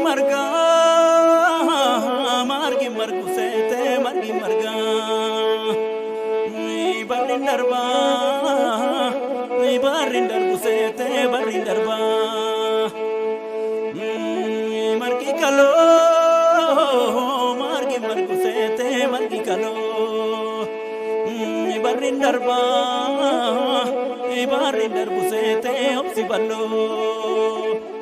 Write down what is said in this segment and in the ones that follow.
Margaa margi margu seete margi margaa barri darbaa barri darbu seete barri darbaa margi kaloo margi margu seete margi kaloo barri darbaa barri darbu seete obsi balloo.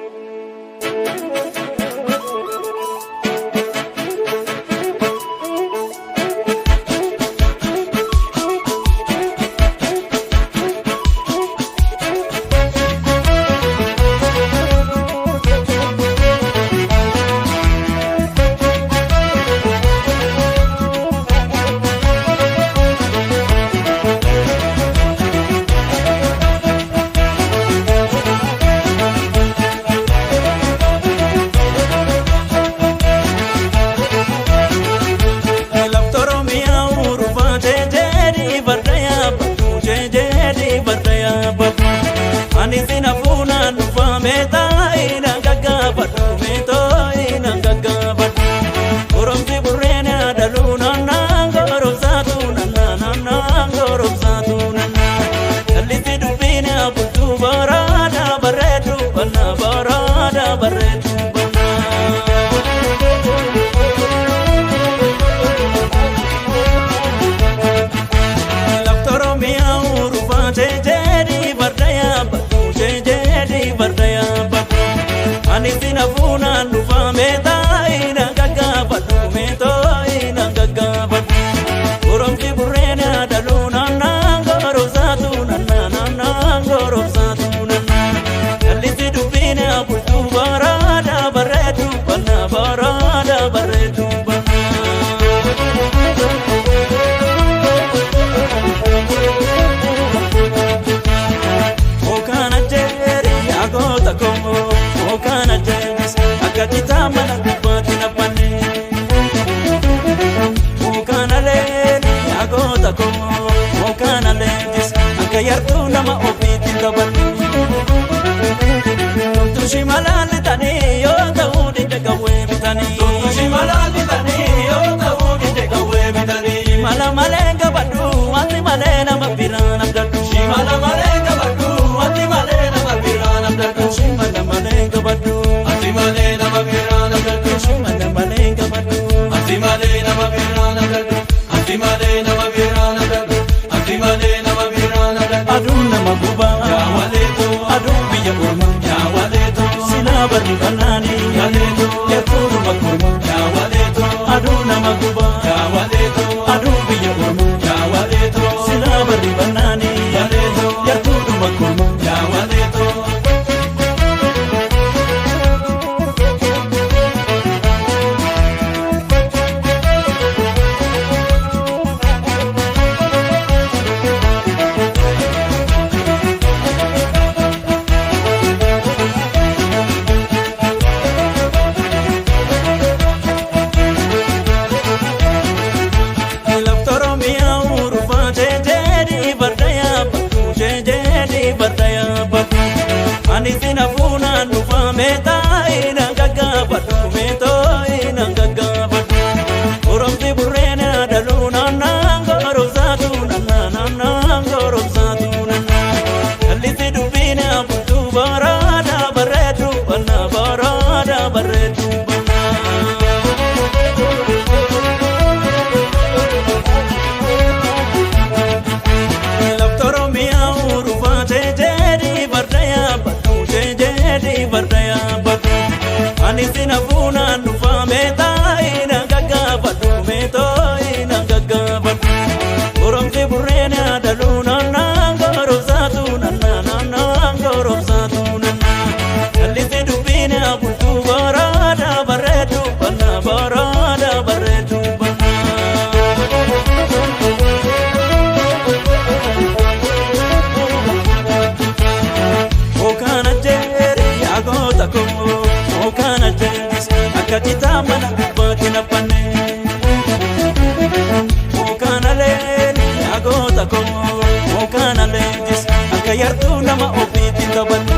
Yartuu nama ofiitti taphanne.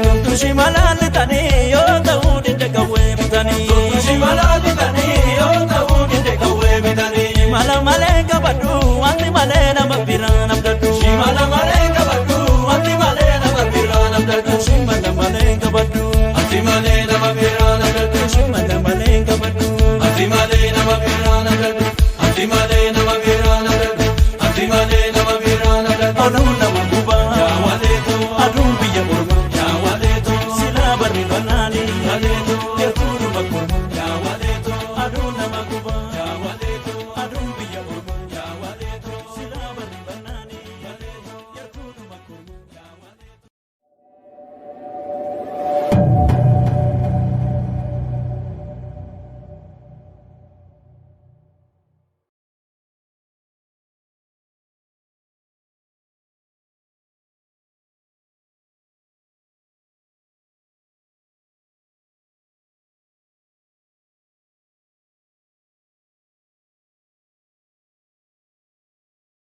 Tumtushi malaalli tanii yoo. Shimala malee qabadhu wanti malee nama biraan abdadhu. Shimala malee qabadhu wanti malee nama biraan abdadhu. Shimala malee qabadhu. Ati malee nama biraan abdadhu. Shimala malee qabadhu. Ati malee nama biraan abdadhu. Ati malee.